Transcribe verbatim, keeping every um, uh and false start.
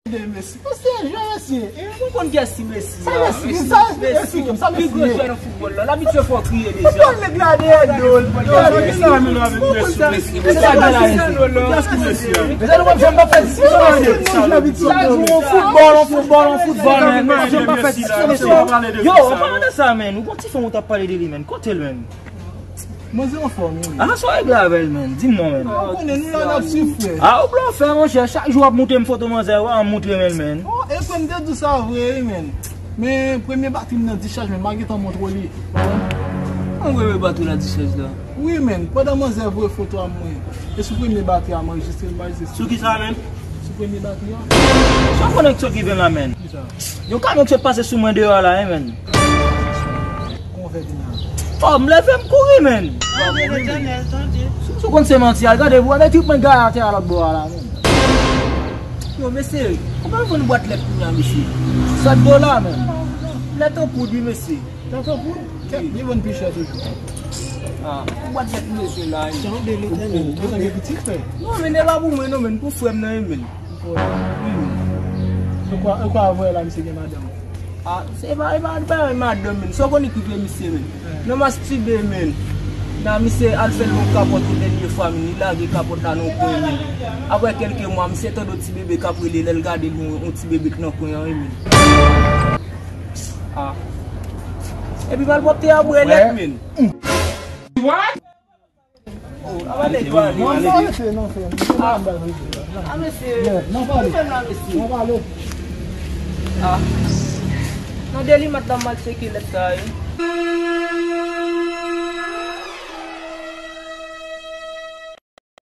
Messi. Messi, jwè Messi. Ou konn kiyès ki Messi a? Messi, sa, Messi, sa, pi gwo jwè nan foutbòl la. L abitye fè w kriye deja. Foutbòl nèg la dèyè do l. Yo, yo, yo, Messi, Messi, Messi, Messi. Messi, nou p ap fè diskisyon, mesye. Chak jou, on foutbòl, on foutbòl, on foutbòl, men. Yo, an palan de sa, men, ou gon ti fanm ou t ap pale de li, men. Kote l, men? Manzè anfòm, wi. A, sa w regle avè l, men? Di m non, men. A, ou konnen nou la n ap sifre. A, ou blofè, monchè. Chak jou w ap montre m foto manzè, w ap montre m l, men. O, e kwè m te di w sa vre, wi, men. Men premye batri m nan dichaj, men m pa gentan montre w li. An, premye batri la dichaj la? Wi, men. Pandan manzè voye foto a mwen, e sou premye batri a m anrejistre, m pa anrejistre. Sou ki sa, men? Sou premye batri a. Sa w konnen k t okipe m la, men? Ki sa? Yon kamyon k sot pase sou mwen deyò a la, wi, men. Kòman w fè vin la? O, m leve m kouri, men. Sou konn se manti, al gade pou w wè, men trip mwen gaye atè a lòt bò a la, men. Yo, mesye, kòman w vann bwat lèt kounye a, mesye? Sèt dola, men. Lèt an poud, wi, mesye. Lèt an poud? Kèt, li vann pi chè toujou. A, yon bwat lèt m bezwen la, wi. Jan de Letènèl. Ou gen pitit, frè? Non, men, e pa pou mwen, non, men, pou frè m nan, wi, men. Wi, men. Ou kwè, ou kwè avè la, misye gen madanm? A, se pa, e pa, e pa madanm, men. Sa w konnen ki vle misye, men. Nan mastibe, men. Nan misye al fè l yon kapòt yon dènye fwa, men. Li lage kapòt la nan kwen, men. Apre kèlke mwa, misye tande yon ti bebe k ap rele, lè l gade l, yon, yon ti bebe k nan kwen an, wi, men. A. Epi malpwòpte a bwè lèt, men. What? Oh, a, pa nèg yo ale. Non, non, mesye, non, frè. A, mesye. Yeah, non, pale. Ki fè m la, mesye? Non, pale. A. Nan deli mat la, m al tcheke lèt sa a, wi.